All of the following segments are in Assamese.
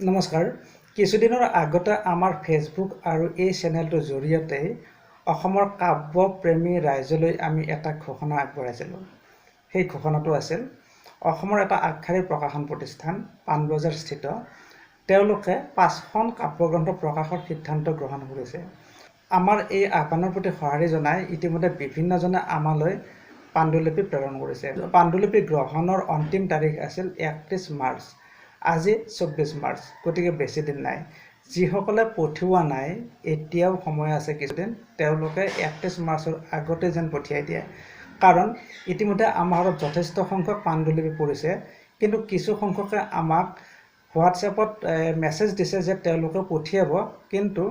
নমস্কাৰ। কিছুদিনৰ আগতে আমাৰ ফেচবুক আৰু এই চেনেলটোৰ জৰিয়তে অসমৰ কাব্যপ্ৰেমী ৰাইজলৈ আমি এটা ঘোষণা আগবঢ়াইছিলোঁ। সেই ঘোষণাটো আছিল অসমৰ এটা আগশাৰীৰ প্ৰকাশন প্ৰতিষ্ঠান পাণবজাৰস্থিত তেওঁলোকে 5খন কাব্যগ্ৰন্থ প্ৰকাশৰ সিদ্ধান্ত গ্ৰহণ কৰিছে। আমাৰ এই আহ্বানৰ প্ৰতি সঁহাৰি জনাই ইতিমধ্যে বিভিন্নজনে আমালৈ পাণ্ডুলিপি প্ৰেৰণ কৰিছে। পাণ্ডুলিপি গ্ৰহণৰ অন্তিম তাৰিখ আছিল 31 মাৰ্চ, আজি 24 মাৰ্চ, গতিকে বেছি দিন নাই। যিসকলে পঠিওৱা নাই, এতিয়াও সময় আছে কিছুদিন, তেওঁলোকে 31 মাৰ্চৰ আগতে যেন পঠিয়াই দিয়ে। কাৰণ ইতিমধ্যে আমাৰ হাতত যথেষ্ট সংখ্যক পাণ্ডুলিপি পৰিছে, কিন্তু কিছু সংখ্যকে আমাক হোৱাটছএপত মেছেজ দিছে যে তেওঁলোকে পঠিয়াব, কিন্তু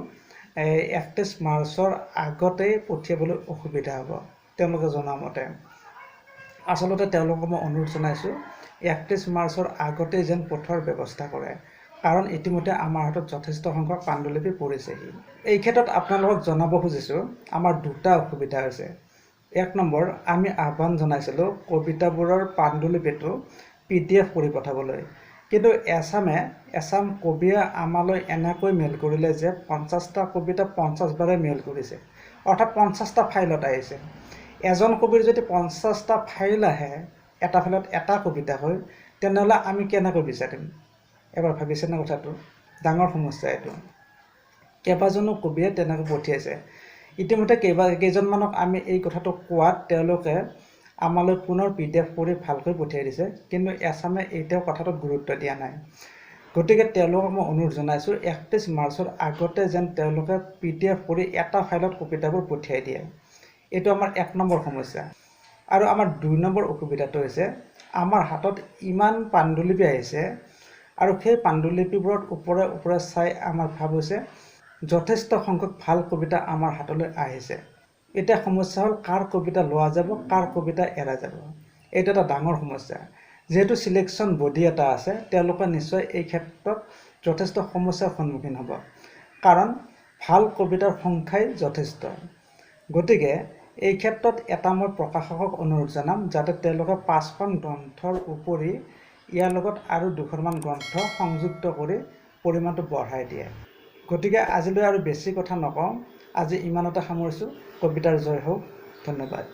31 মাৰ্চৰ আগতেই পঠিয়াবলৈ অসুবিধা হ'ব তেওঁলোকে জনামতে। আচলতে তেওঁলোকক মই অনুৰোধ জনাইছোঁ 31 মাৰ্চৰ আগতেই যেন পঠোৱাৰ ব্যৱস্থা কৰে, কাৰণ ইতিমধ্যে আমাৰ হাতত যথেষ্ট সংখ্যক পাণ্ডুলিপি পৰিছেহি। এই ক্ষেত্ৰত আপোনালোকক জনাব খুজিছোঁ আমাৰ দুটা অসুবিধা হৈছে। 1 নম্বৰ, আমি আহ্বান জনাইছিলোঁ কবিতাবোৰৰ পাণ্ডুলিপিটো PDF কৰি পঠাবলৈ, কিন্তু এছাম কবিয়ে আমালৈ এনেকৈ মেইল কৰিলে যে 50টা কবিতা 50 বাৰে মেইল কৰিছে, অৰ্থাৎ 50টা ফাইলত আহিছে। এজন কবিৰ যদি 50টা ফাইল আহে, এটা ফাইলত এটা কবিতা হয়, তেনেহ'লে আমি কেনেকৈ বিচাৰিম? এবাৰ ভাবিছেনে কথাটো? ডাঙৰ সমস্যা এইটো। কেইবাজনো কবিয়ে তেনেকৈ পঠিয়াইছে। ইতিমধ্যে কেইজনমানক আমি এই কথাটো কোৱাত তেওঁলোকে আমালৈ পুনৰ PDF কৰি ভালকৈ পঠিয়াই দিছে, কিন্তু এছামে এতিয়াও কথাটোত গুৰুত্ব দিয়া নাই। গতিকে তেওঁলোকক মই অনুৰোধ জনাইছোঁ 31 মাৰ্চৰ আগতে যেন তেওঁলোকে PDF কৰি এটা ফাইলত কবিতাবোৰ পঠিয়াই দিয়ে। এইটো আমাৰ 1 নম্বৰ সমস্যা। আৰু আমাৰ 2 নম্বৰ অসুবিধাটো হৈছে আমাৰ হাতত ইমান পাণ্ডুলিপি আহিছে আৰু সেই পাণ্ডুলিপিবোৰত ওপৰে ওপৰে চাই আমাৰ ভাৱ হৈছে যথেষ্ট সংখ্যক ভাল কবিতা আমাৰ হাতলৈ আহিছে। এতিয়া সমস্যা হ'ল কাৰ কবিতা লোৱা যাব, কাৰ কবিতা এৰা যাব। এইটো এটা ডাঙৰ সমস্যা। যিহেতু চিলেকশ্যন বডি এটা আছে, তেওঁলোকে নিশ্চয় এই ক্ষেত্ৰত যথেষ্ট সমস্যাৰ সন্মুখীন হ'ব, কাৰণ ভাল কবিতাৰ সংখ্যাই যথেষ্ট। গতিকে এই ক্ষেত্ৰত এটা মই প্ৰকাশকক অনুৰোধ জনাম যাতে তেওঁলোকে 5খন গ্ৰন্থৰ উপৰি ইয়াৰ লগত আৰু 2খনমান গ্ৰন্থ সংযুক্ত কৰি পৰিমাণটো বঢ়াই দিয়ে। গতিকে আজিলৈ আৰু বেছি কথা নকওঁ, আজি ইমানতে সামৰিছোঁ। কবিতাৰ জয় হওক। ধন্যবাদ।